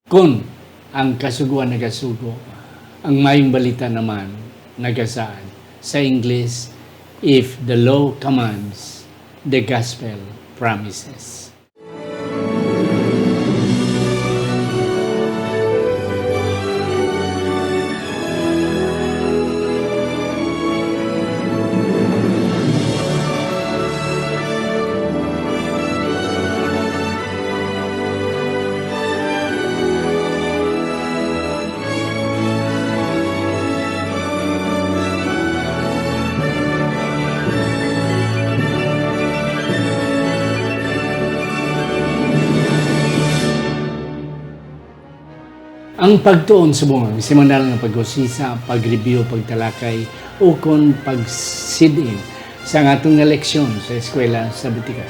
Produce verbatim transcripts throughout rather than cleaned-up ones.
Kon ang Kasugoan nagasugo, ang Maayong Balita naman nagasaad. Sa Ingles, "If the law commands, the gospel promises." Ang pagtuon subong ang semanal nga pag-usisa, pag-review, pagtalakay, ukon pagsid-in sa aton nga leksyon sa eskwela sa Batikan.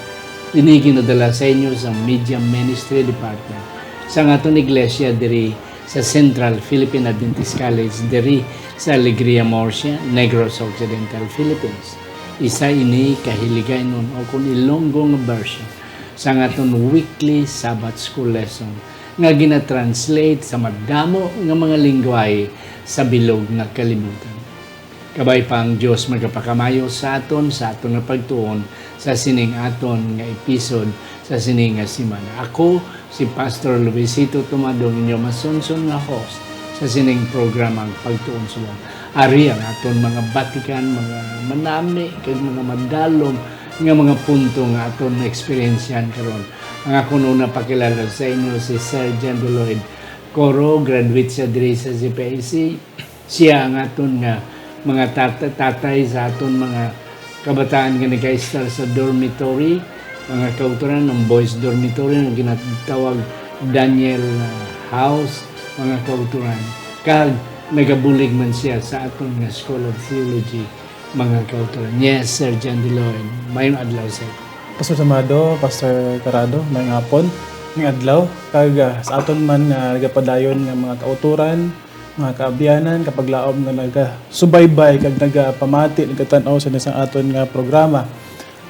Ini ginadala sa inyo sa Media Ministry Department sa aton iglesia diri sa Central Philippine Adventist College diri sa Alegria, Murcia, Negros Occidental, Philippines. Isa ini ka Hiligaynon ukon Ilonggo nga version sang aton weekly Sabbath School lesson nga ginatranslate sa madamo nga mga linggwahe sa bilog nga kalibutan. Kabay pa ang Dios magapakamayo sa aton sa aton nga pagtuon sa sining aton nga episode sa sini nga semana. Ako si Pastor Luisito Tumado, ang inyo masunson nga host sa sining programa, ang Pagtuon Subong. Ari ang aton mga batikan, mga manami, kag mga madalom nga mga punto nga aton naeksperyensyahan karon. Ang akon una pakilala sa inyo si Sir John Lloyd Coro, graduate siya diri sa C P I C. Sia ang aton nga mga tat-, tatay sa aton mga kabataan nga nagaistar sa dormitory, mga kautoran, ang boys dormitory nga ginatawag Daniel, ah, House, mga kautoran. Kag nagabulig man sia sa aton nga School of Theology, mga kautoran. Yes, Sir John Lloyd, mayong adlaw, sir. Pastor Samado, Pastor Carado, mayong hapon, mayong adlaw. Kag, ah, sa aton man nga nagapadayon nga mga kautoran, mga kaabyanan, kapaglaom nga nagasubaybay kag nagapamati, nagatan-aw sa isang aton nga programa.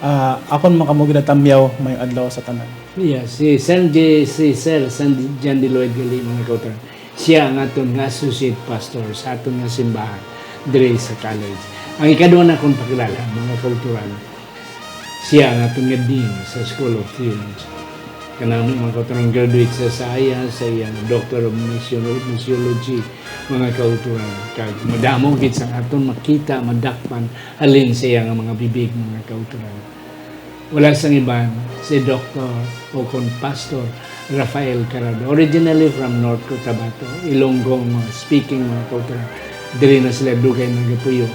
Ah, akon man kamo ginatamyaw, mayong adlaw sa tanan. Yeah, si Sir J-, si Sir San-, John Lloyd gali, mga kautoran. Siya ang aton nga associate pastor sa aton nga simbahan diri sa college. Ang ikaduha na kong pakilala, mga kautoran, siya ang aton nga dean sa School of Theology. Kanami, mga kautoran, graduate sa saya sa iyang Doctor of Missiolo-, Missiology, mga kautoran. Kag madamo gid sang aton makita, madakpan halin sa iya nga mga bibig, mga kautoran. Wala sang iban, si Doctor ukon Pastor Rafael Carado, originally from North Cotabato, Ilonggo ang mga speaking, mga kautoran. Diri na sila dugay nagapuyo,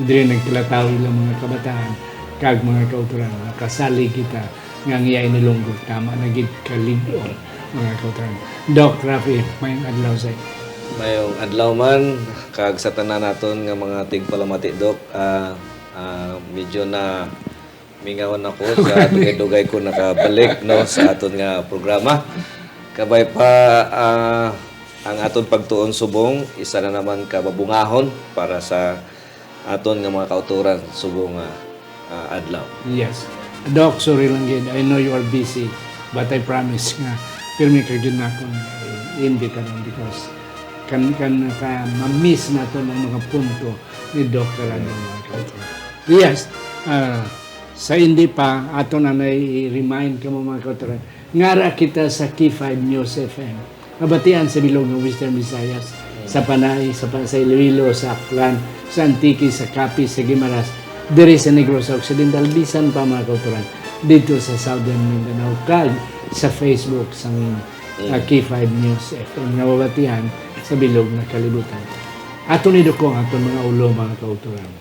diri nagkalataw ilang mga kabataan, kag mga kautoran, nakasalig kita nga ang iya inilunggo tama na gid kalig-on, mga kautoran. Doc Rafi, mayong adlaw sa inyo. Mayong adlaw man, kag sa tanan naton nga mga tigpalamati, Doc. Ah, ah, medyo na mingawon ako sa dugay-dugay ko nakabalik, no, sa aton nga programa. Kabay pa, ah, ang aton pagtuon subong, isa na naman ka babungahon para sa aton nga mga kautoran subong nga, ah, adlaw. Yes. Doc, sorry lang gid. I know you are busy, but I promise nga pirmi ka gid nakon, eh, imbitaron because kan, kan, ka ma-miss naton ang mga punto ni Doc Carado, mga kautoran. Yes, ah, sa hindi pa, ato na na i-remind kamo, mga kautoran. Ngara kita sa K five News F M. Mabatian sa bilog nga Western Visayas, sa Panay, sa Pa-, sa Iloilo, sa Aklan, sa Antique, sa Capiz, sa Guimaras, diri sa Negros Occidental, bisan pa, mga kautoran, dito sa Southern Mindanao, kag sa Facebook sang, ah, K five News F M, nga mabatian sa bilog nga kalibutan. Ato ni Doc ang aton mga ulo, mga kautoran.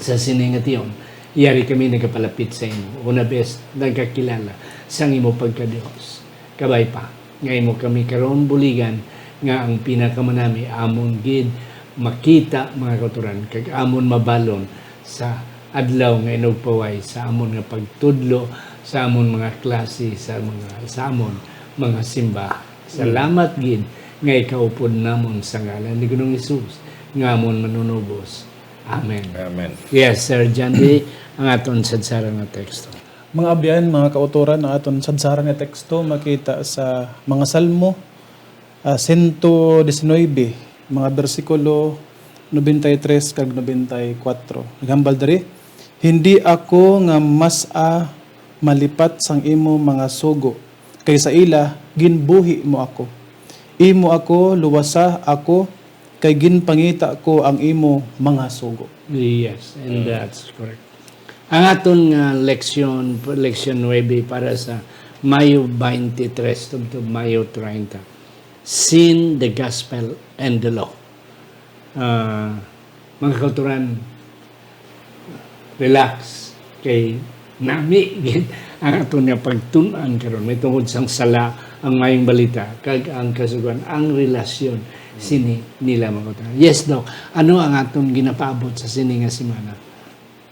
Sa sini nga tion, yari kami nagapalapit sa imo, una bes nagakilala sang imo pagka-Dios. Kabay pa, nga imo kami karon buligan nga ang pinakamanami amon gid makita, mga kautoran, kag amon mabalon sa adlaw nga inugpaway sa amon nga pagtudlo, sa amon mga klase, sa mga, sa amon mga simbahan. Salamat gid nga ikaupod namon sa ngalan ni Ginoong Hesus nga amon Manunubos. Amen. Amen. Yes, Sir Jandy, ang aton sadsaran nga teksto. Mga abyan, mga kautoran, ang aton sadsaran nga teksto makita sa mga Salmo, ah, sento disinuybe, mga bersikulo nobenta y tres kag nobenta y kuwatro. Naghambal diri, "Hindi ako nga mas, ah, malipat sang imo mga sugo, kay sa ila ginbuhi mo ako. Imo ako luwasa ako, kay ginpangita ko ang imo mga sugo." Yes, and Mm. that's correct. Ang aton nga leksyon, leksyon nuebe para sa Mayo twenty-three tubtob Mayo treinta, Sin, the Gospel, and the Law. Ah, mga kauturan, relax. Kay nami gid ang aton nga pagtun-an karon. May tungod sang sala, ang mayong balita, kag ang kasugoan, ang relasyon sini nila, mga kauturan. Yes, Doc. Ano ang aton ginapaabot sa sini nga semana?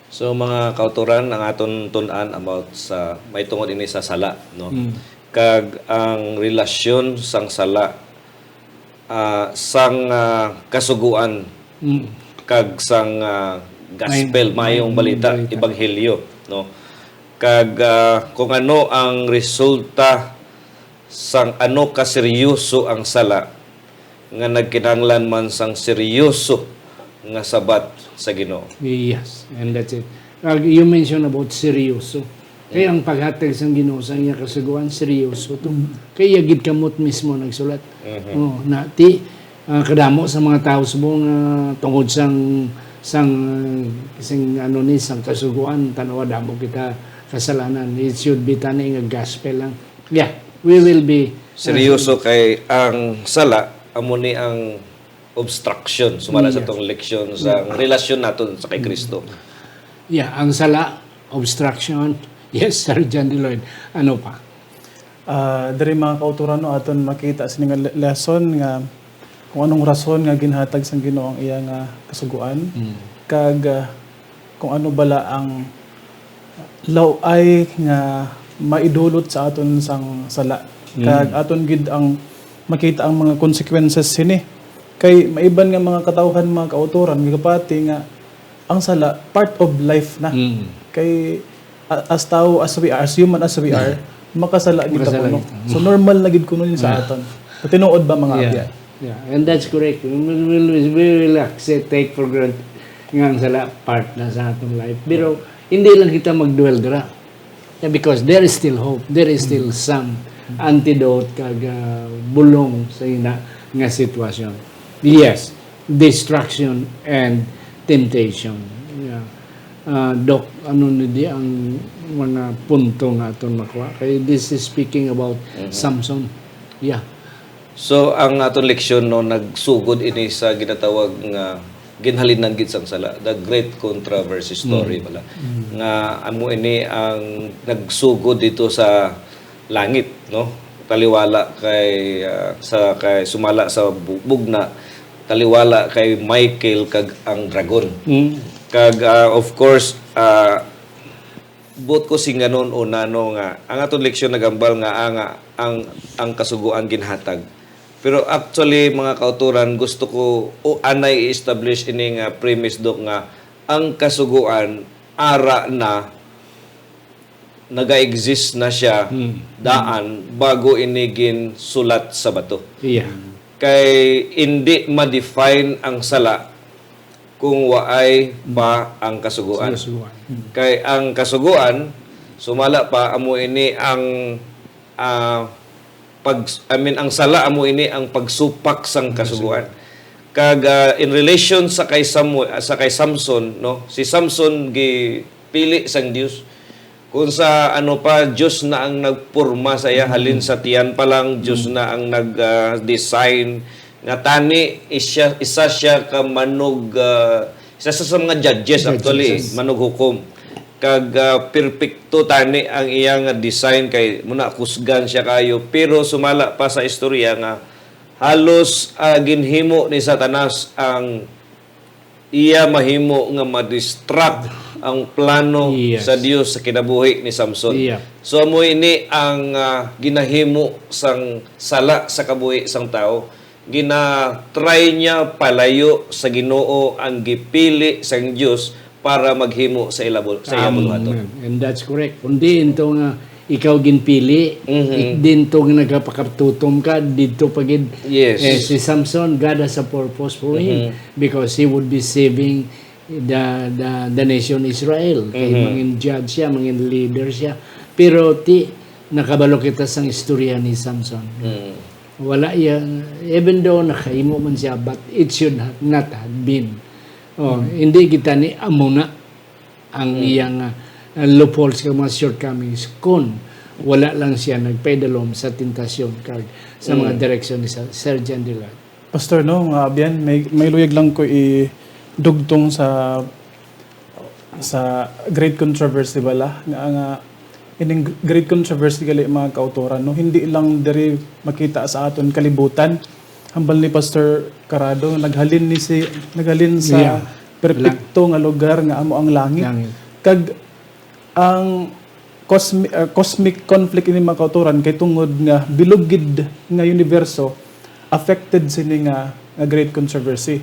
So, mga kauturan, ang aton tun-an about sa may tungod ini sa sala, no? Mm. Kag ang relasyon sang sala, ah, sang, ah, kasugoan Mm. kag sang, ah, gospel, May-, mayong may-, balita, balita. Ebanghelyo, no? Kag, ah, kung ano ang resulta sang ano ka seryoso ang sala, nga nagkinahanglan man sang seryoso nga sabat sa Ginoo. Yes, and that's it. Uh, you mentioned about seryoso. Kaya Mm. ang paghatag sang Ginoo sa iya kasugoan, seryoso to. Mm. Kaya gid kamot mismo nagsulat. Mhm. Oh, na ti, ah, kadamo sa mga tawo subong nga tungod sang, sang, sang ano ni, sang kasugoan, tanawa damo kita kasalanan. It should be tani nga gospel lang. Yeah, we will be, uh, Seryoso kay ang sala amo ni ang obstruction sumala sa Yes. tong leksyon sa Mm. relasyon naton sa kay Mm. Kristo. Yeah, ang sala, obstruction. Yes, Sir John De Lloyd. Ano pa? Ah, diri, mga kauturan, no, aton makita sini nga le-, lesson nga kung anong rason nga ginhatag sang Ginoo ang iya nga kasugoan, Mm. kag, ah, kung ano bala ang law-ay nga maidulot sa aton sang sala. Mm. Kag aton gid ang makita ang mga consequences sini. Kay maiban nga mga katawhan, mga kauturan, nga gapati nga ang sala part of life na. Mm. Kay, a-, as tao, as we are, as human as we are, makasala kita Makasala kuno. kita. So, normal na gid kuno ni sa Yeah. aton. Sa tinuod ba, mga Yeah. abyan? Yeah, and that's correct. We will, we will, we will accept, take for granted nga ang sala part na sa atong life. Pero hindi lang kita mag-dwell dira. Yeah, because there is still hope. There is still Mm. some antidote kag, ah, bulong sa ina nga sitwasyon. Yes, destruction and temptation. Yeah. Ah, Doc, ano ni di ang mga punto nga aton makuha? Kay this is speaking about Mhm. Samson. Yeah. So, ang aton leksyon, no, nagsugod ini sa ginatawag nga ginhalinan gid sang sala, the great controversy story Mm. bala. Mm. Nga amo ini ang nagsugod dito sa langit, no? Taliwala kay, ah, sa kay sumala sa bu-, bugna, taliwala kay Michael kag ang dragon. Mm. Kag, ah, of course, ah, buot ko singganon una, no, nga ang aton leksyon nagambal nga, ah, nga ang, ang kasugoan ginhatag. Pero actually, mga kauturan, gusto ko o anay i-establish ini nga premise, Doc, nga ang kasugoan ara na naga-exist na siya Hmm. daan bago ini ginsulat sa bato. Yeah. Kay indi ma-define ang sala kung waay pa ang kasugoan. Sa kasugoan. Hmm. Kay ang kasugoan, sumala pa, amo ini ang, ah, pag, I mean, ang sala amo ini ang pagsupak sang Ang kasugoan. kasugoan. Kag, ah, in relation sa kay Samuel, sa kay Samson, no? Si Samson gipili sang Dios. Kung sa ano pa, Dios na ang nagporma sa iya, Mm. halin sa tiyan pa lang, Dios Mm. na ang nag, ah, design. Nga tani, isya, isa siya ka manog, ah, isa sa, sa mga judges, Judges. actually, manughukom. Kag, ah, perpekto tani ang iya nga design kay muna kusgan siya kayo. Pero sumala pa sa istorya nga halos, ah, ginhimo ni Satanas ang iya mahimo nga ma-distract ang plano Yes. sa Dios sa kinabuhi ni Samson. Yeah. So, amo ini ang, ah, ginahimo sang sala sa kabuhi sang tawo. Gina-try niya palayo sa Ginoo ang gipili sang Dios para maghimo sa ila bul-, sa iya Amen. buluhaton. And that's correct. Kundi into nga ikaw ginpili, Mhm. dinto nga nagapakatutom ka, didto pa gid. Yes. Eh, si Samson, God has a purpose for him Mhm. because he would be saving the, the, the nation Israel. Kay Mhm. mangin judge siya, mangin leader siya. Pero ti, nakabalo kita sang istorya ni Samson. Mm. Wala iya, even though nakahimo man siya, but it should ha- not have been. Oh, hindi kita ni amo na ang iyang uh, loopholes kag mga shortcomings kung wala lang siya nagpaidalom sa tentasyon kag sa mga direksyon ni Sa- Sir John Dillard. Pastor, no, mga abyan, may, may luyag lang ko idugtong sa sa great controversy bala nga nga ining great controversy gali, mga kautoran, no, hindi lang diri makita sa aton kalibutan. Hambal ni Pastor Carado, naghalin ni si naghalin sa Yeah. perpekto nga lugar nga amo ang langit. Langit. Kag ang cosmi- uh, cosmic conflict ini, mga kautoran, kay tungod nga bilog gid nga universo affected sini nga, nga great controversy.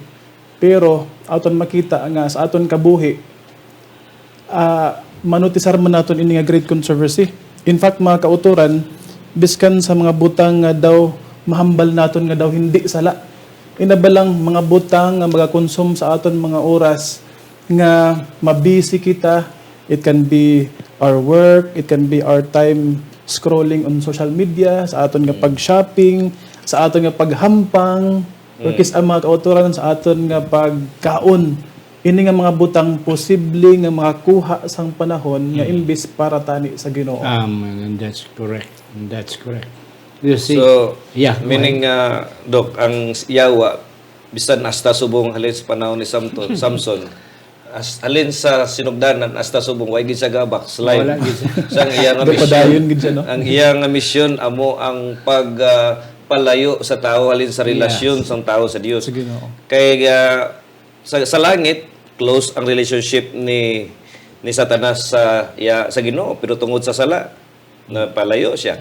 Pero aton makita nga sa aton kabuhi, ah, manutisar man naton ini nga great controversy. In fact, mga kautoran, biskan sa mga butang nga daw mahambal naton nga daw hindi sala, ina ba lang mga butang nga magakonsume sa aton mga oras nga mabisi kita. It can be our work, it can be our time scrolling on social media, sa aton nga pag-shopping, sa aton nga paghampang, or kis-a, mga kautoran, sa aton nga pagkaon. Ini nga mga butang posible nga makakuha sang panahon nga imbis para tani sa Ginoo. Amen. And that's correct. And that's correct. You see, So, yeah, go meaning, uh, Doc, ang s- yawa, bisan hasta subong halin sa panahon ni Samton, Samson, as, halin sa sinugdanan, hasta subong, way gid siya ga-backslide. Wala gid siya. Sa iya nga Daw padayon mission, gid siya, no? Ang iya nga mission amo ang pag, uh, palayo sa tao halin sa relasyon sang tao sa Dios. Sa Ginoo. Kay, uh, sa, sa langit, close ang relationship ni ni Satanas sa iya sa Ginoo, pero tungod sa sala, napalayo siya.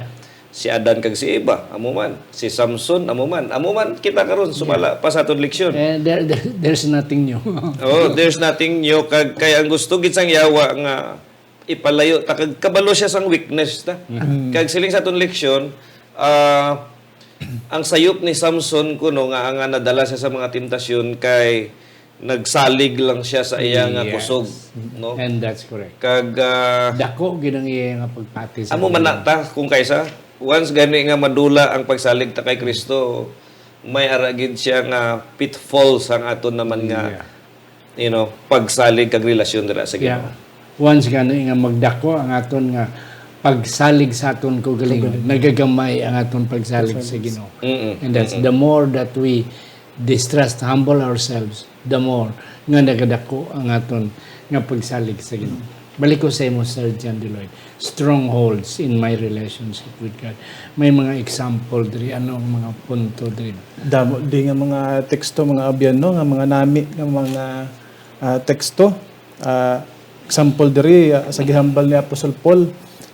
Si Adan kag si Eva, amo man. Si Samson, amo man. Amo man kita karon, sumala pa sa aton leksyon. Eh, there, there- there's nothing new. Oh, there's nothing new. Kag kay ang gusto gid sang yawa nga ipalayo ta, kag kabalo siya sang weakness ta. Kag siling sa aton leksyon, ah, ang sayop ni Samson kuno nga nga nadala siya sa mga temptasyon kay nagsalig lang siya sa iya nga Yes. kusog, no? And that's correct. Kag, ah, Dako gid ang iya nga pagpati sa amo man na ta kung kaysa, once gani nga madula ang pagsalig ta kay Kristo, may ara gid siya nga pitfalls ang aton naman nga, Yeah. you know, pagsalig kag relasyon dira sa Yeah. Ginoo. Once gani nga magdako ang aton nga pagsalig sa aton kaugalingon, nagagamay ang aton pagsalig sa Ginoo. Mm-mm. And that's the more that we distrust, humble ourselves, the more nga nagadako ang aton nga pagsalig sa Ginoo. Balik ko sa imo, Sir John Deloy. Strongholds in my relationship with God. May mga example diri, ano ang mga punto diri? Damo di nga mga teksto, mga abyan, no, nga mga nami nga mga, ah, teksto. Ah, example diri, ah, sa gihambal ni Apostol Paul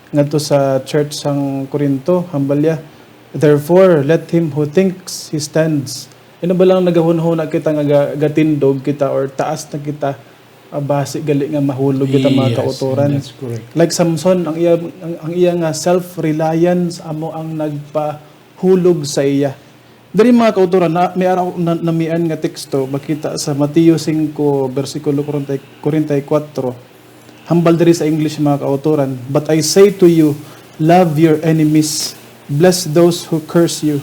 ngadto sa church sang Corinto, hambal niya, "Therefore, let him who thinks he stands." Ina ba lang nagahunahuna kita nga ga- gatindog kita or taas na kita, ah, basi gali nga mahulog kita, mga Yes, kautoran. That's correct. Like Samson, ang iya ang, ang iya nga self-reliance amo ang nagpahulog sa iya. Diri, mga kautoran, na, may araw na, namian nga teksto makita sa Mateo singko, bersikulo kwarenta, kwarenta y kuwatro. Hambal diri sa English, mga kautoran, "But I say to you, love your enemies, bless those who curse you,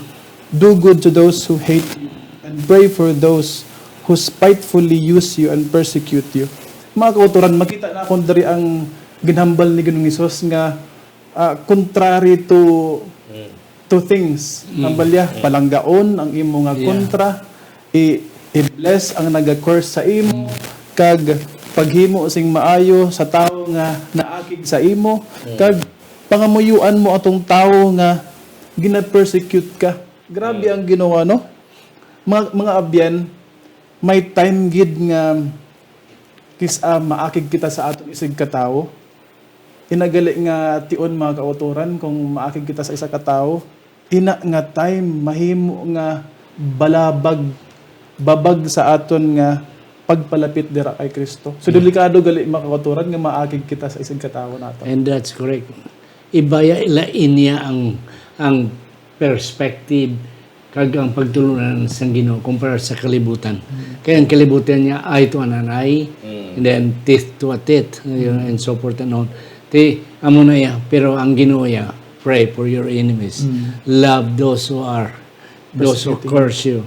do good to those who hate you, and pray for those who spitefully use you and persecute you." Mga kautoran, makita naton diri ang ginhambal ni Ginoong Hesus nga, ah, contrary to to things. Ang balya, palanggaon ang imo nga Yeah. kontra, i- i-bless ang naga-curse sa imo, kag paghimo sing maayo sa tawo nga naakig sa imo, kag pangamuyuan mo atong tawo nga gina-persecute ka. Grabe ang ginawa, no? Mga, mga abyan, may time gid nga kis-a maakig kita sa aton isigkatawo. Ina gali nga tion, mga kautoran, kung maakig kita sa isa ka tawo, ina nga time mahimo nga balabag, babag sa aton nga pagpalapit dira kay Kristo. So, delikado gali, mga kautoran, nga maakig kita sa isigkatawo nato. And that's correct. ibaya ila inya ang, ang perspective kag ang pagtulon-an sang Ginoo kumpara sa kalibutan. Kay ang kalibutan niya, eye to an eye, Mm. and then teeth to a teeth, you know, and so forth and on. Ti, amo na iya, pero ang Ginoo iya, "Pray for your enemies. Mm. Love those who are, those who Persecuting. curse you."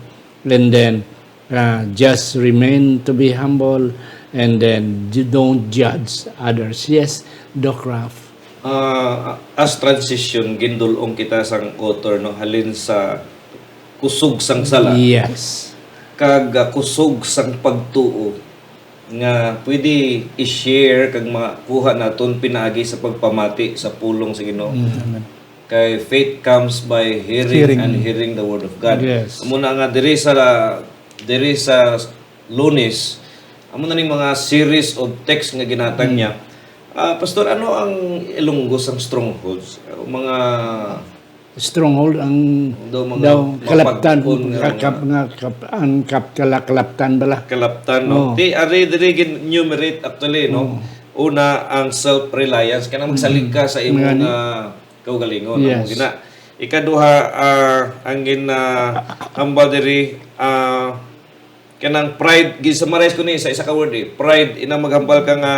And then, uh, just remain to be humble, and then you don't judge others. Yes, Doc Ralph. Ah, as transition, gindul-ong kita sang author, no, halin sa kusog sang sala Yes. kag, ah, kusog sang pagtuo nga pwede i-share kag makuha naton pinaagi sa pagpamati sa pulong sa Ginoo. Mm. Amen. Kay faith comes by hearing Hearing. and hearing the word of God. Yes. Amo na nga diri sa, diri sa Lunes, amo na ning mga series of text nga ginatag Mm. niya. Ah, Pastor, ano ang Ilonggo sang strongholds? Ang mga Stronghold ang Daw mga daw kalaptan, mapag-on nga kap-, mga nga kap-, ang kap-, kala-, kalaptan bala. Kalaptan, no? Oh. Ti, ari diri gin-enumerate actually, no? Oh. Una, ang self-reliance, kanang Mm. magsalig ka sa imo Mga ni- nga kaugalingon, Yes. amo gina. Ikaduha, ah, ang gin, ah, hambal diri, ah, kanang pride, gin-summarize ko ni sa isa ka word, eh. Pride, ina maghambal ka nga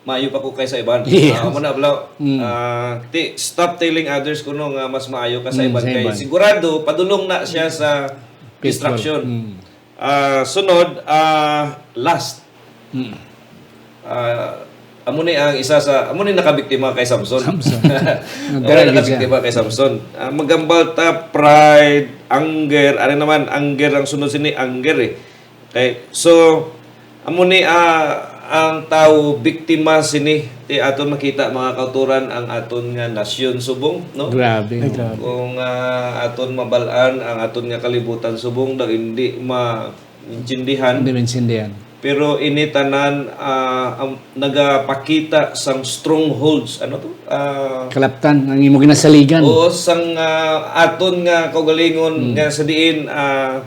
maayo pa ko kaysa iban. Yes. Ah, amo na, bro. Mm. Ah, ti, stop telling others kuno nga mas maayo ka sa Mm, iban sa kay iban. sigurado padulong na siya sa Pitfall. destruction. Mm. Ah, sunod, ah, lust. Mm. Ah, amo ni ang isa sa, amo ni nakabiktima kay Samson. Samson. Amo ni Nagdala gid siya. nakabiktima kay Samson. Ah, maghambal ta, pride, anger, ari naman, anger ang sunod sini, anger eh. Okay, so, amo ni, ah, ang tawo biktima sini. Ti aton makita, mga kautoran, ang aton nga nasyon subong, no? Grabe, Ay, no? grabe. Kung, ah, aton mabal-an, ang aton nga kalibutan subong daw hindi maintindihan. Hindi maintindihan. Pero ini tanan, ah, ang nagapakita sang strongholds, ano to? Ah, Kalaptan, ang imo ginasaligan. Oo, sang, ah, aton nga kaugalingon Mm. nga sa diin, ah,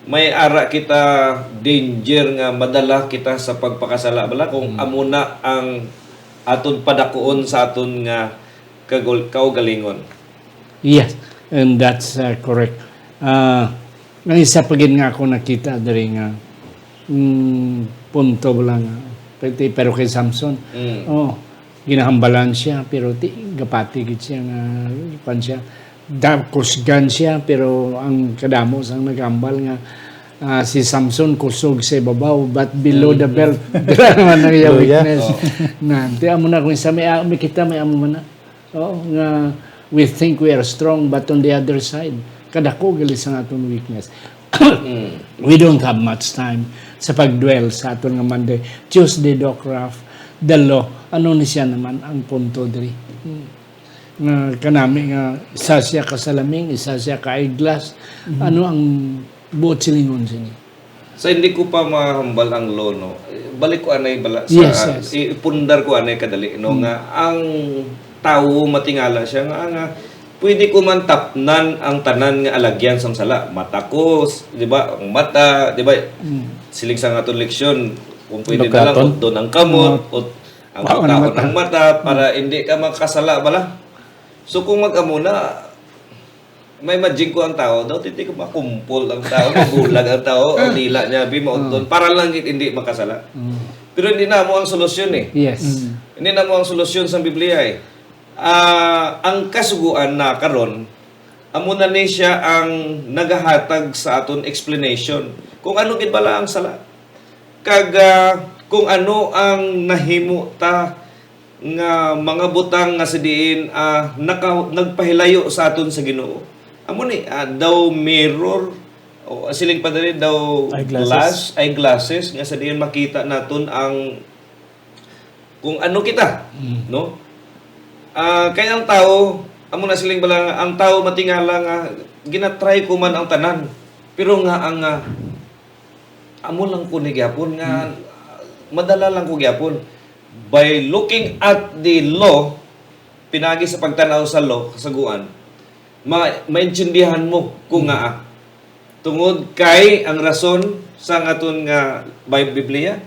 may ara kita danger nga madala kita sa pagpakasala bala kung Mm. amo na ang aton padakuon sa aton nga kagul-, kaugalingon. Yes, and that's, uh, correct. Ah, ang isa pa gid nga ako nakita diri nga, mm, punto lang, ah, pero, pero kay Samson, Mm. oh, ginahambalan siya, pero ti-, gapati gid siya nga, kuwan siya, da-, kusgan siya, pero ang kadamo sang naghambal nga, ah, si Samson kusog sa ibabaw, but below the Mm. belt, dira naman ang iya Hallelujah. weakness. Oo. Na, ti amo na kung isa, may, ah, may kita, may amo man na. Oo, nga we think we are strong, but on the other side, kadako gali sa aton weakness. Mm. We don't have much time sa pag-dwell sa aton nga Monday. Tuesday, Doc Ralph, the law. Ano ni siya naman ang punto diri? Hmm. Nga kanami nga isa siya ka salamin, isa siya ka eyeglass. Mhm. Ano ang buot silingon sini? Sa hindi ko pa mahambal ang law, no, balik ko anay bala sa, Yes, yes. i-, ipundar ko anay kadali, no, Mm. nga ang tawo matingala siya nga, nga pwede ko man tapnan ang tanan nga alagyan sang sala. Mata ko, s-, di ba? Ang mata, di ba? Mm. Siling sa aton leksyon, kung pwede na lang, Lugaton. Udton ang kamot, Kamot. ut-, ang Baon ang taon mata. ang mata, para Mm. hindi ka makasala bala. So, kung mag-amo na, may imagine ko ang tao, daw, titi ko makumpol ang tao, mabulag ang tao, ang dila niya, bi, maudton, Mm. para lang gid hindi makasala. Mm. Pero hindi na mo ang solusyon eh. Yes. Mm. Hindi na mo ang solusyon sa Biblia eh. Ah, ang kasuguan na karon, amo na ni siya ang nagahatag sa aton explanation kung ano gid bala ang sala. Kag, ah, kung ano ang nahimo ta nga mga butang nga sa diin, ah, naka-, nagpahilayo sa aton sa Ginoo. Amo ni, ah, daw mirror, o siling pa diri, daw Eyeglasses. glass, eyeglasses, nga sa diin makita naton ang kung ano kita, Mm. no? Ah, kay ang tawo, amo na siling bala, ang tawo matingala nga ginatry ko man ang tanan, pero nga ang, ah, amo lang ko ni gyapon nga, Mm. madala lang ko gyapon. By looking at the law, pinagi sa pagtan-aw sa law, kasaguan, ma-, maintindihan mo kung Mm. ngaa. Tungod kay ang rason sa aton nga Bi-, Biblia,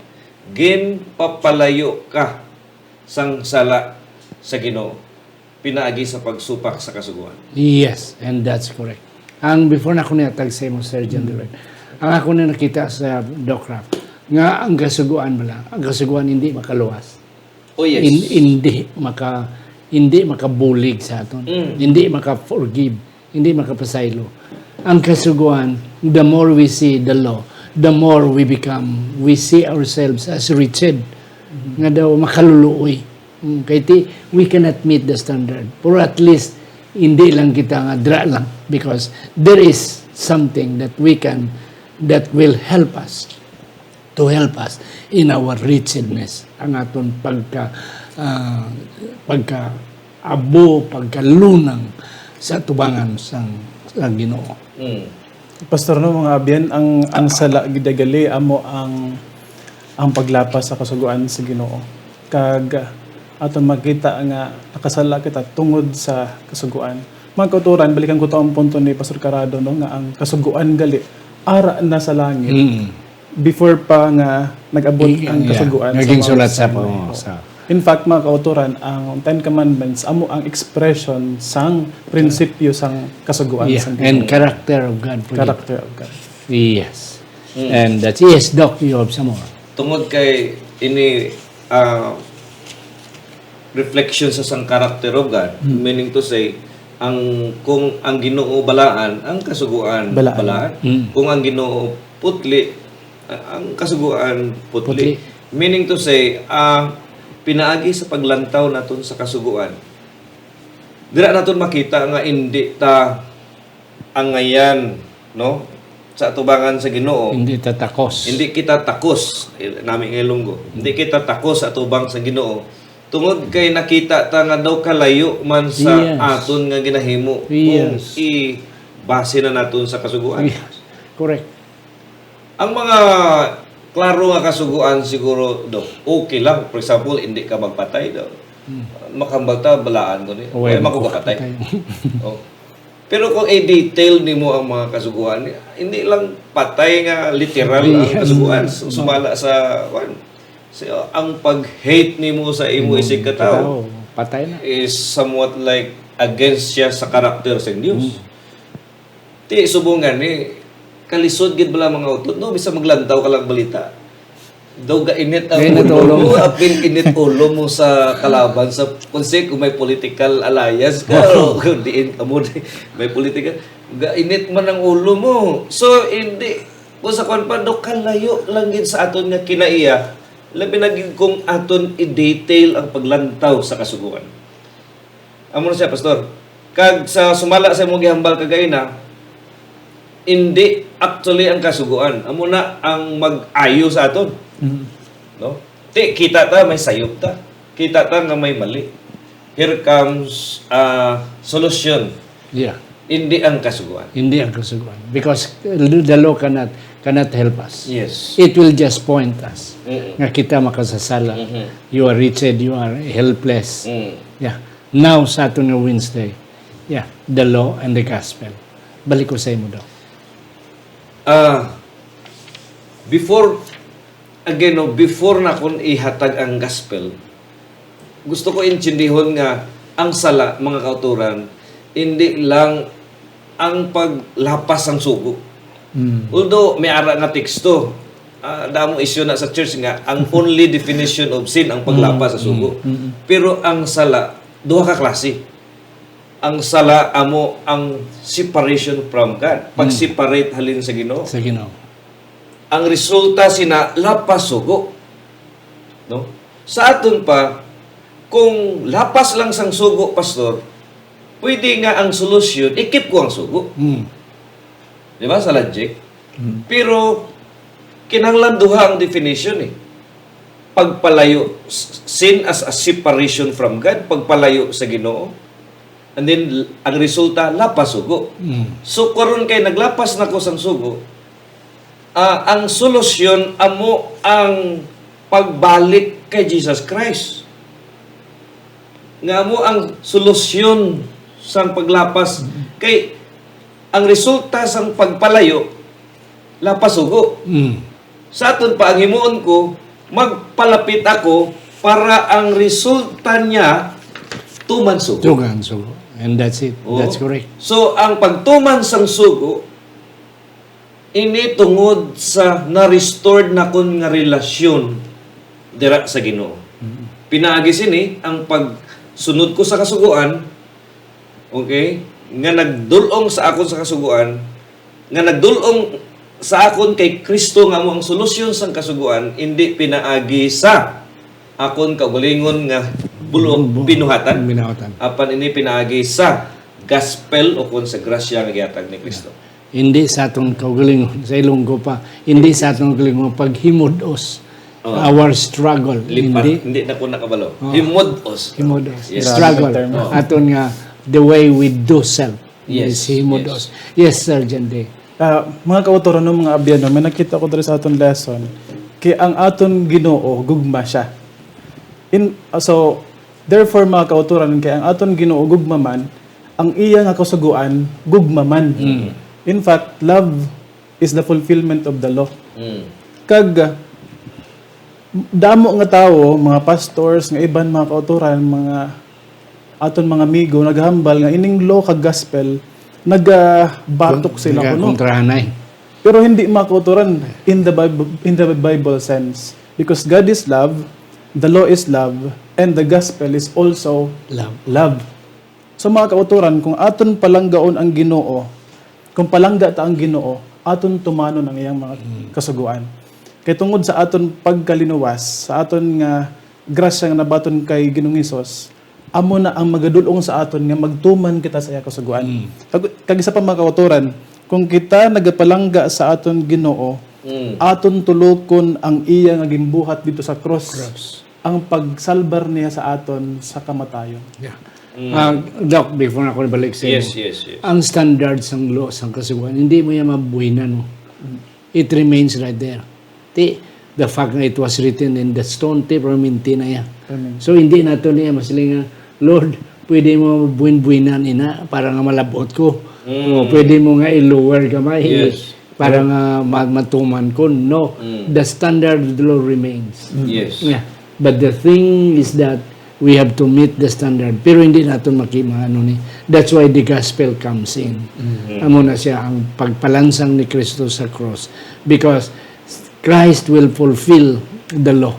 ginpapalayo ka sang sala. sa Ginoo pinaagi sa pagsupak sa Kasugoan. Yes, and that's correct. Ang before na ako niya tag sa imo, Sir John Dewey, ang ako na nakita sa Doc Rap, nga ang Kasugoan bala, ang Kasugoan hindi makaluwas. Oh yes. In, hindi maka hindi makabulig sa aton. Mm. Hindi maka-forgive, hindi makapasaylo. Ang Kasugoan, the more we see the law, the more we become, we see ourselves as wretched. Nga daw makaluluoy. Mm, kay ti, we cannot meet the standard. Pero at least, hindi lang kita nga dra lang, because there is something that we can, that will help us, to help us in our wretchedness, ang aton pagka ah, pagka abo, pagkalunang sa atubangan sang, sang Ginoo. Mm. Pastor, no, mga abyan, ang ang sala gid gali amo ang ang paglapas sa Kasugoan sa Ginoo. Kag aton makita nga nakasala kita tungod sa Kasugoan. Mga kauturan, balikan ko to ang punto ni Pastor Carado, no, nga ang Kasugoan gali ara na sa langit. Mm. Before pa nga nag-abot Ig- ang yeah, Kasugoan naging mga sulat sa Mosaic. po, sa- In fact, mga kauturan, ang Ten Commandments amo ang expression sang prinsipyo sang Kasugoan Yeah, sang and Ginoo. Character of God for you. Character of God. Yes. Mm. And that's, yes, Doc, you have some more. Tungod kay ini ah, reflection sa sang character of God, Mm. meaning to say, ang kung ang Ginoo balaan, ang Kasugoan Balaan. balaan. Mm. Kung ang Ginoo putli, ah, ang Kasugoan putli. Putli. Meaning to say, ah, pinaagi sa paglantaw naton sa Kasugoan, dira naton makita nga indi ta angayan, no, sa atubangan sa Ginoo. Hindi tatakos. Hindi kita takos, eh, nami nga Ilonggo. Hindi kita takos sa atubang sa Ginoo. Tungod kay nakita ta nga daw kalayo man sa Yes. aton nga ginahimo kung Yes. ibase na naton sa Kasugoan. Yes. Correct. Ang mga klaro nga Kasugoan siguro, Dok, okay lang. For example, hindi ka magpatay, Dok. Hmm. Makahambal ta, balaan ko ni. Uy, Wala man ko kapatay. makapatay. Oh. Pero kung i-detail nimo ang mga Kasugoan, hindi lang patay nga literal ang Yes. Kasugoan. Su- Sumala sa, kwan, sa, ang pag-hate nimo sa imo isig katawo Oo, patay na. is somewhat like against siya sa karakter sa Dios. Mm. Ti, subong gani, kalisod gid bala mga utod, no? Bisan maglantaw ka lang balita. Daw gainit ang Gainit ulo ulo. mo, apil init ulo mo sa kalaban sa, kung si, kung may political alliance ka, o kung diin ka mo, may political, gainit man ang ulo mo. So, hindi, kung sa kwan pa, do kalayo lang gid sa aton nga kinaiya, labi na gid kung aton i-detail ang paglantaw sa Kasugoan. Amo na siya, Pastor. Kag sa sumala sa imong gihambal kagaina, hindi actually ang Kasugoan. Amo na ang mag-ayo sa aton. Mm. No? Ti, kita ta, may sayop ta. Kita ta nga may mali. Here comes uh, solution. Yeah. Hindi ang Kasugoan. Hindi ang Kasugoan. Because the law cannot cannot help us. Yes. It will just point us Mm-mm. nga kita makasasala. Mhm. You are wretched, you are helpless. Mm. Yeah. Now, sa aton nga Wednesday, yeah, the law and the gospel. Balik ko sa imo, Doc. Ah, before, again, no, before na kun ihatag ang gospel, gusto ko intindihon nga ang sala, mga kauturan, hindi lang ang paglapas sang sugo. Mm. Although may ara nga teksto, ah, damo isyu na sa church nga ang only definition of sin ang paglapas sa sugo. Mm, mm, mm. Pero ang sala, duha ka klase. Ang sala amo ang separation from God, pag-separate halin sa Ginoo. Sa Ginoo. Ang resulta sina lapas sugo. No? Sa aton pa, kung lapas lang sang sugo, Pastor, pwede nga ang solusyon, i-keep ko ang sugo. Mm. Di ba? Sa logic. Mm. Pero, kinahanglan duha ang definition eh. Pagpalayo, s- sin as a separation from God, pagpalayo sa Ginoo. And then, ang resulta, lapas sugo. Mm. So, karon kay naglapas na ko sang sugo, ah, ang solusyon amo ang pagbalik kay Jesus Christ. Nga amo ang solusyon sang paglapas. Kay ang resulta sang pagpalayo, lapas sugo. Mm. Sa aton pa, ang himuon ko, magpalapit ako para ang resulta niya Tuman sugo. Tuman sugo. And that's it. Oo. That's correct. So, ang pagtuman sang sugo, ini tungod sa na-restored nakon nga relasyon dira sa Ginoo. Mm. Pinaagi sini ang pagsunod ko sa Kasugoan, okay, nga nagdul-ong sa akon sa Kasugoan, nga nagdul-ong sa akon kay Kristo nga amo ang solusyon sang Kasugoan, indi pinaagi sa akon kaugalingon nga bulo-, Bulo-, binuhatan, binuhatan. Apan ini pinaagi sa gospel o kon sa grasya nga gihatag ni Kristo. Hindi sa aton kaugalingon, sa Ilonggo pa, hindi sa aton kaugalingon paghimud-os, Oh. our struggle. Lipat, Hindi. hindi na ko nakabalo. Oh. Himud-os. Himud-os. Yes. Struggle. Grabe ang term. Oh. Aton nga, the way we do self. Yes, Is himud-os. Yes, Sir J D. Ah, mga kautoran, no, mga abyan, no, may nakita ko diri sa aton lesson, kay ang aton Ginoo, gugma siya. In, ah, so, therefore, mga kautoran, kay ang aton Ginoo gugma man, ang iya nga kasugoan gugma man. Mm. In fact, love is the fulfillment of the law. Mm. Kag, ah, damo nga tawo, mga pastors, nga iban mga kautoran, mga aton mga amigo, naghambal nga ining law kag gospel, nagabatok sila kuno. Nagakontrahanay. Pero hindi, mga kautoran, in the Bible, in the Bible sense. Because God is love, the law is love, and the gospel is also Love. love. So, mga kautoran, kung aton palanggaon ang Ginoo, kung palangga ta ang Ginoo, aton tumanon ang iyang mga Mm. kasugoan. Kay tungod sa aton pagkalinuwas, sa aton nga grasya nga nabaton kay Ginoong Hesus, amo na ang magadul-ong sa aton nga magtuman kita sa iya kasugoan. Mm. Kag, kag isa pa, mga kautoran, kung kita nagapalangga sa aton Ginoo, Mm. aton tulokon ang iya nga ginbuhat dito sa cross. Cross. Ang pagsalbar niya sa aton sa kamatayon. Yeah. Mm. Ah, Doc, before na ako nabalik sa Yes, imo, yes, yes. ang standard sang law, sang kasugoan, hindi mo yan mabuhinan, no? Mm. It remains right there. Ti, the fact nga it was written in the stone, ti, permanente na yan. Amen. So, hindi nato niya masiling nga, "Lord, pwede mo buin-buinan ina para nga malabot ko." Mm. O pwede mo nga i-lower gamay. Yes. Para nga ma-, matuman ko, no. Mm. The standard of the law remains. Mm. Yes. Yeah. But the thing is that we have to meet the standard. Pero hindi naton maki-, maano ni. That's why the gospel comes in. Mm. Amo na siya ang pagpalansang ni Kristo sa cross. Because Christ will fulfill the law.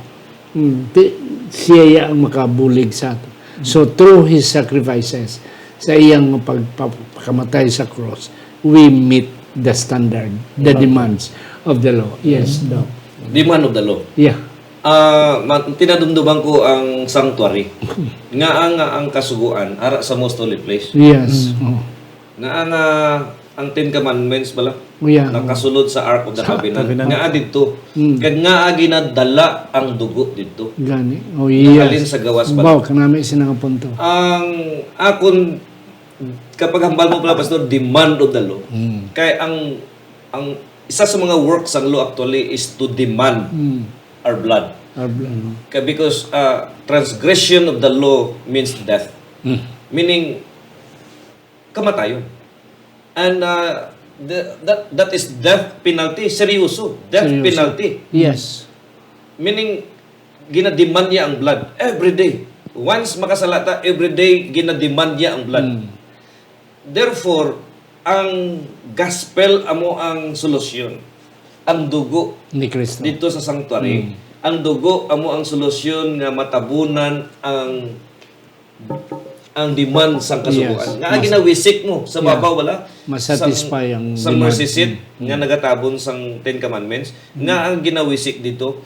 Mm, ti-, siya ya ang makabulig sa ato. So, through his sacrifices, sa iyang pagpapakamatay sa cross, we meet the standard, the Okay. demands of the law. Yes, Doc. Demand of the law. Yeah. Ah, ma-, tinadumduman ko ang sanctuary. Nga ang, ang kasugoan, ara sa most holy place. Yes. Mm. Oh. Nga ang, ah, ang Ten Commandments bala, Oh, yeah. nakasulod sa Ark of the Sa Covenant. Covenant. Nga didto. Mm. Kag nga ginadala ang dugo didto. Gani. Oh, Nga yes. halin sa gawas bala. Wow, kanami sila nga punto. Ang akon, kapag hambal mo pala, Pastor, demand of the law. Mm. Kay ang, ang isa sa mga works sang law actually is to demand Mm. our blood. Our blood. Ka-, because, uh, transgression of the law means death. Mm. Meaning, kamatayon. And, uh, the, that, that is death penalty. Seryoso. Death Seryoso. penalty. Yes. Meaning, ginademand niya ang blood every day. Once makasala ta, every day ginademand niya ang blood. Mm. Therefore, ang gospel amo ang solusyon. Ang dugo Ni Kristo. dito sa sanctuary, Mm. ang dugo amo ang solusyon nga matabunan ang, ang demand sang kasugoan. Yes. Nga ang Mas-, ginawisik mo sa yeah. babaw, wala? Masatisfy Sang, ang sa demand. mercy seat Mm. nga Mm. nagatabon sang Ten Commandments, Mm. nga ang ginawisik dito,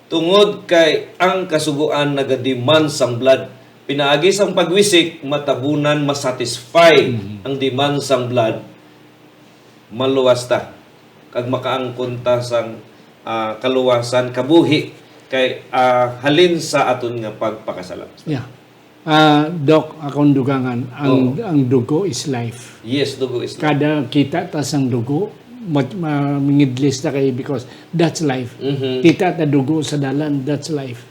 tungod kay ang kasugoan nagademand sang blood. Pinaagi sang pagwisik, matabunan, masatisfy Mhm. ang demand sang blood. Maluwas ta. Kag makaangkon ta sang, ah, kaluwasan, kabuhi, kay, ah, halin sa aton nga pagpakasala. Yeah. Ah, Doc, akong dugangan, ang, Oo. ang dugo is life. Yes, dugo is life. Kada kita ta sang dugo, mat-, ma-, mangidlis ta kay because that's life. Mhm. Kita ta dugo sa dalan, that's life.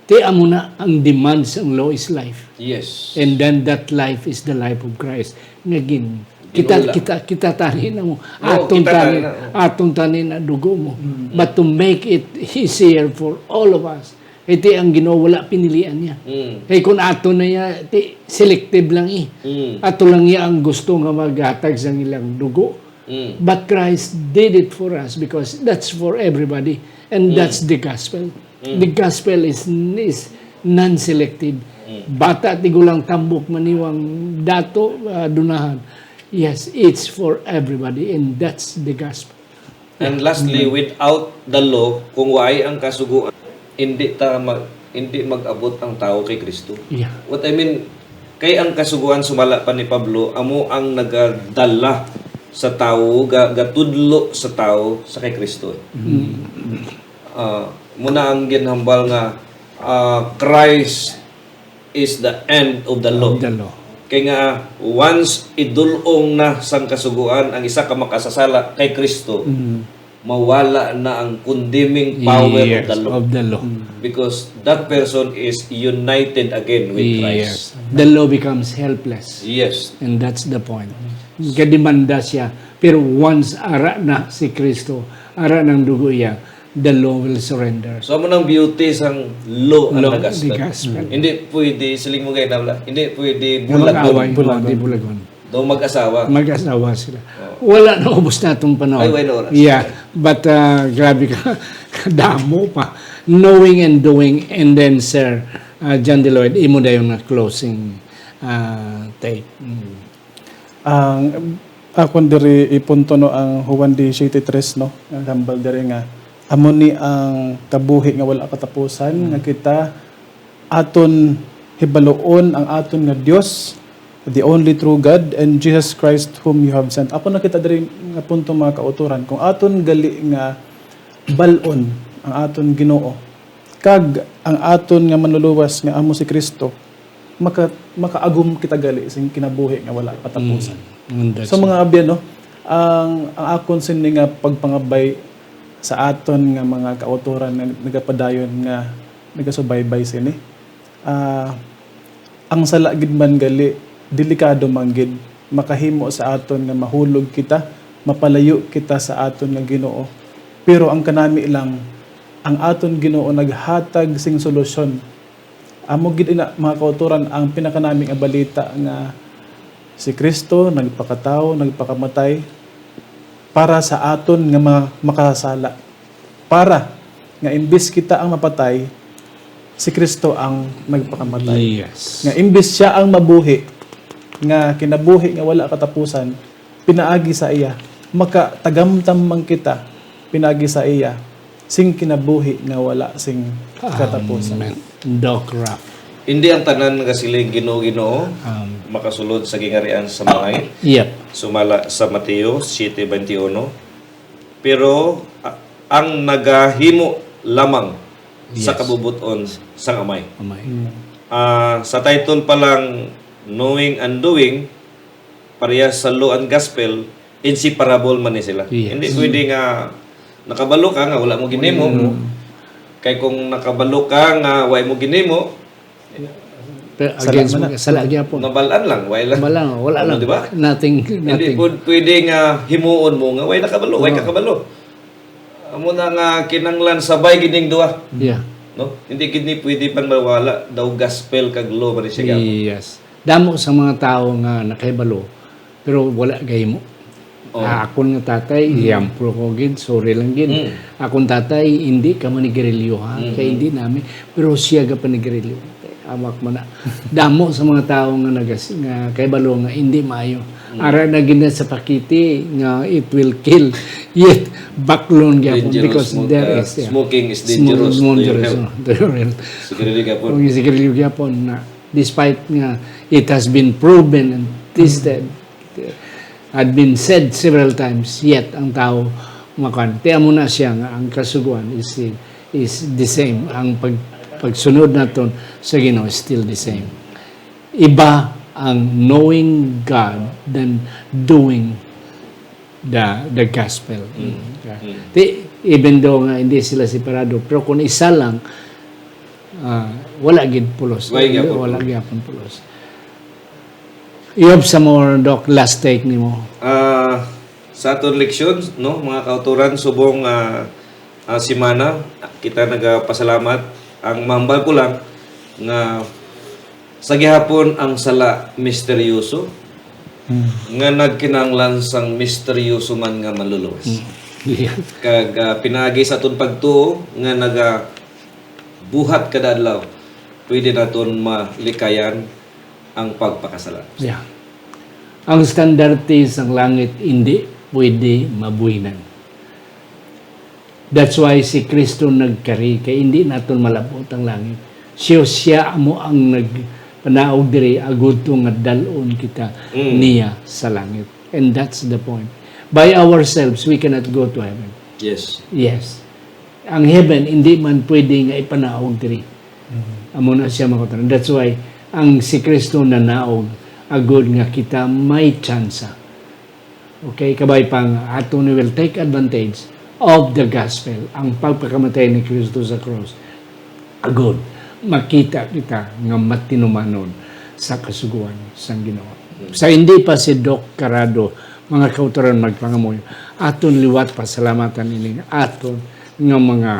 Ti amo na ang demand sang law is life. Yes. And then that life is the life of Christ. Nga gin-, kita, Ginula. kita, kita tani na mo. Oo, Aton kita tani, tani na, oo. aton tani na dugo mo. Mm. But to make it easier for all of us, Kay ti ang Ginoo wala pinilian niya. Mm. Kay kung ato na niya, ti selective lang eh. Mm. Ato lang niya ang gusto nga maghatag sa ilang dugo. Mm. But Christ did it for us because that's for everybody. And Mm. that's the gospel. Mm. The gospel is, is non-selective. Mm. Bata, tigulang, tambok, maniwang, dato, ah, dunahan. Yes, it's for everybody, and that's the gospel. And Yeah. lastly, Mm. without the law, kung waay ang kasugoan, hindi ta mag, hindi mag-abot ang tawo kay Kristo. Yeah. What I mean, kay ang kasugoan, sumala pa ni Pablo, amo ang nagadala sa tawo, ga, gatudlo sa tawo sa kay Kristo. Mm. Ah, muna ang ginhambal nga, ah, Christ is the end of the law. Of the law. Kay nga, once idulong na sang kasugoan ang isa ka makasasala kay Kristo, Mm. mawala na ang condemning power of Yes, the law. of the law. Mm. Because that person is united again with Yes. Christ. The law becomes helpless. Yes. And that's the point. Gademanda siya. Pero once ara na si Kristo, ara nang dugo iya, the law will surrender. So, amo nang beauty sang law ang Law, the gospel. the gospel. Hindi pwede, siling mo gay na wala, hindi pwede Nga bulagon. mag-away, Bulagon. oh, di bulagon. Daw mag-asawa. Mag-asawa sila. Oh. Wala na, ubos na atong panahon. Ay, wala na oras. Yeah, but, uh, grabe ka, damo pa. Knowing and doing, and then, Sir, uh, John De Lloyd, imo dayon nga closing, uh, take. Mm. Ang akon diri ipunto, no, ang Juan diecisiete tres, no, ang hambal diri nga, "Amo ni ang kabuhi nga wala katapusan, Mm. nga kita aton hibaluon ang aton nga Dios, the only true God, and Jesus Christ whom you have sent." Ako nakita diri nga punto, mga kautoran, kung aton gali nga bal-on ang aton Ginoo, kag ang aton nga Manluluwas nga amo si Kristo, maka-, makaagom kita gali sing kinabuhi nga wala katapusan. Mm, understand. So, mga abyan, no, ang, ang akon sini nga pagpangabay sa aton nga mga kautoran nga nagapadayon nga nagasubaybay sini, ah, ang sala gid man gali, delikado man gid, makahimo sa aton nga mahulog kita, mapalayo kita sa aton nga Ginoo. Pero ang kanami lang, ang aton Ginoo naghatag sing solusyon. Amo gid ina, mga kautoran, ang pinakanami nga balita nga si Kristo nagpakatawo, nagpakamatay para sa aton nga mga makasala. Para nga imbis kita ang mapatay, si Kristo ang nagpakamatay. Yes. Nga imbis siya ang mabuhi, nga kinabuhi nga wala katapusan, pinaagi sa iya, makatagamtam man kita pinaagi sa iya sing kinabuhi nga wala sing katapusan. Amen. Doc Ralph. Hindi ang tanan nga siling, "Ginoo, Ginoo," Um, makasulod sa gingharian sa mga langit. Yep. Sumala sa Mateo siete veintiuno. Pero, a-, ang nagahimo lamang sa Yes. kabubot-on sang Amay. Amay. Mm. Ah, sa title pa lang, Knowing and Doing, parehas sa Law and Gospel, inseparable man ni sila. Yes. Hindi Mm. pwede nga nakabalo ka nga wala mo ginimo. Mm. Kay kung nakabalo ka nga wala mo ginimo, Pero Sala against man mo, na. sala gyapon. Nabalaan lang, wala lang. Wala lang, wala Ano, lang. di ba? Nothing, Hindi nothing. pud pwede nga himuon mo nga way nakabalo, way Oo. kakabalo. Amo na nga kinanglan sabay gid ning duha. Yeah. No? Hindi gid ni pwede pang mawala daw gospel kag law man siya gyapon. Yes. Damo sa mga tawo nga nakahibalo, pero wala gahimo. Oh. Ah, akon nga tatay, Mm. yampro ko gid, sorry lang gid. Mm. Akon tatay, hindi ka manigarilyo, ha? Mm. Kay hindi namin, pero siya ga panigarilyo. Amak man na. Damo sa mga tawo nga nagas-, nga kahibalo nga hindi maayo. Mm. Ara na gid na sa pakiti nga it will kill. Yet, baklon gyapon Dangerous because smoke, there uh, is, yeah. smoking is Smoke dangerous is to your dangerous, health. no, to your health. Sigarilyo gyapon. Kung sigarilyo gyapon na, despite nga it has been proven and tested, had been said several times, yet ang tao makan. Kaya mo na siya nga ang kasuguan is, is the same. Ang pag-, pagsunod naton sa Ginoo is still the same. Iba ang knowing God than doing the, the gospel. Mm. Yeah. Mm. Di, even though nga hindi sila separado, pero kung isa lang, ah, wala gid pulos. Wala gyapon Wala pulos. gyapon pulos. You have some more, Doc, last take nimo? Ah, sa aton leksyon, no, mga kautoran, subong, ah, ah, semana, kita nagapasalamat Ang mahambal ko lang nga sa gihapon ang sala misteryoso, Mm. nga nagkinahanglan sang misteryoso man nga manluluwas. Yeah. Kag ah, pinaagi sa aton pagtuo nga nagabuhat kada adlaw, pwede naton malikayan ang pagpakasala. Yeah. Ang standarte sang langit hindi pwede mabuhinan. That's why si Kristo nagkari, kay hindi naton malab-ot ang langit. Siya, siya amo ang nagpanaog diri, agud to nga dal-on kita Mm. niya sa langit. And that's the point. By ourselves, we cannot go to heaven. Yes. Yes. Ang heaven, hindi man pwede nga ipanaog diri. Amo na siya, mga kauturan. That's why, ang si Kristo nanaog, agud nga kita may tsansa. Okay, kabay pa nga, ato ni will take advantage of the gospel, ang pagpakamatay ni Kristo sa cross. Agud, makita kita nga matinumanon sa kasugoan sang Ginoo. Sa hindi pa si Doc Carado, mga kauturan, magpangamuyo, aton liwat pasalamatan ining aton nga mga,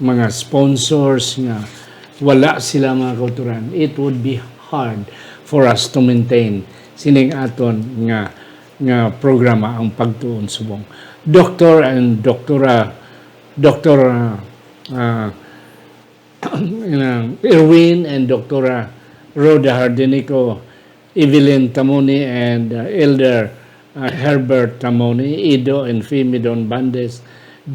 mga sponsors nga wala sila, mga kauturan, it would be hard for us to maintain sining aton nga, nga programa, ang Pagtuon Subong. Doctor and Doktora, Doktor, ah, ah, Erwin and Doktora Rhoda Hardinico, Evelyn Tamoni and uh, Elder uh, Herbert Tamoni, Ido and Fimi Don Bandes,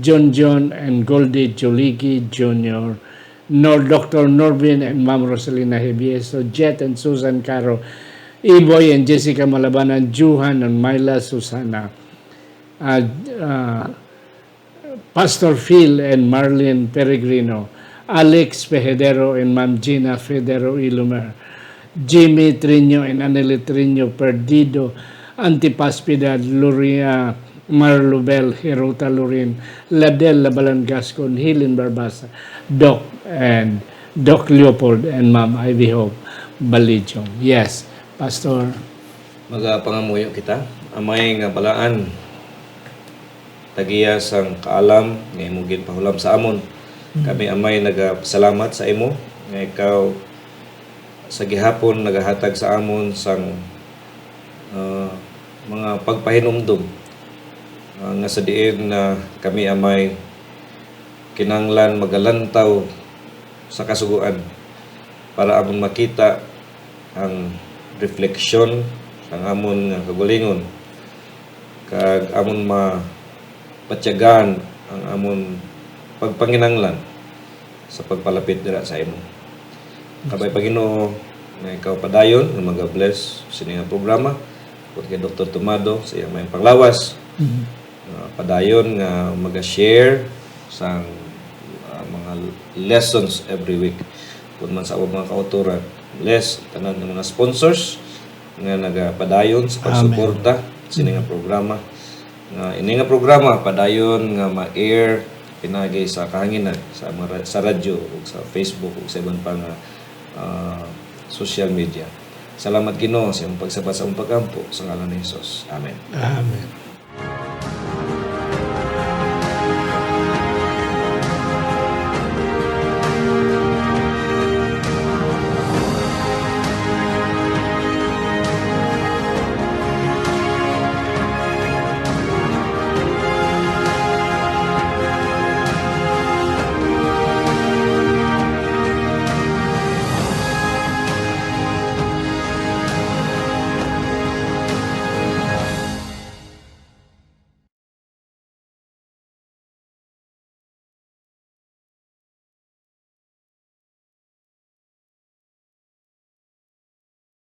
John John and Goldie Joligi Junior, Nor Doctor Norvin and Ma'am Rosalina Hevieso, Jet and Susan Caro, Iboy and Jessica Malabanan, Juhan and Myla Susana, uh, uh, Pastor Phil and Marlene Peregrino, Alex Pehedero and Ma'am Gina Federo Ilumer, Jimmy Triño and Anele Triño Perdido, Antipas Piedad, Luria Marlubel, Hirota Lorin, Ladel Labalan Gascon, Helen Barbasa, Doc and Doc Leopold and Ma'am Ivy Hope Balijong. Yes, Pastor. Magapangamuyo kita, Amay nga balaan, tagiya sang kaalam nga imo ginpahulam sa amon. Kami, Amay, nagapasalamat sa imo nga ikaw sa gihapon nagahatag sa amon sang ah, mga pagpahinumdom, ah, nga sa diin na kami, Amay, kinahanglan magalantaw sa Kasugoan para amon makita ang refleksyon sang amon nga kaugalingon, kag amon mapatyagan ang amon pagpanginahanglan sa pagpalapit dira sa imo. Kabay pa, Ginoo, nga ikaw padayon nga maga-bless sini nga programa, ukon kay Doktor Tomado sa iyang maayong panglawas. Mhm. Ah, padayon nga maga-share sang ah, mga lessons every week. Kun man sa among mga kautoran, bless tanan nga mga sponsors nga nagapadayon sa Amen. pagsuporta sini nga programa. Nga ini nga programa padayon nga ma-air pinagi sa kahanginan sa mga ra- sa radyo ug sa Facebook ug sa iban pa nga ah, social media. Salamat, Ginoo, sa imong pagsabat sa among pag-ampo sa ngalan ni Jesus. Amen. Amen.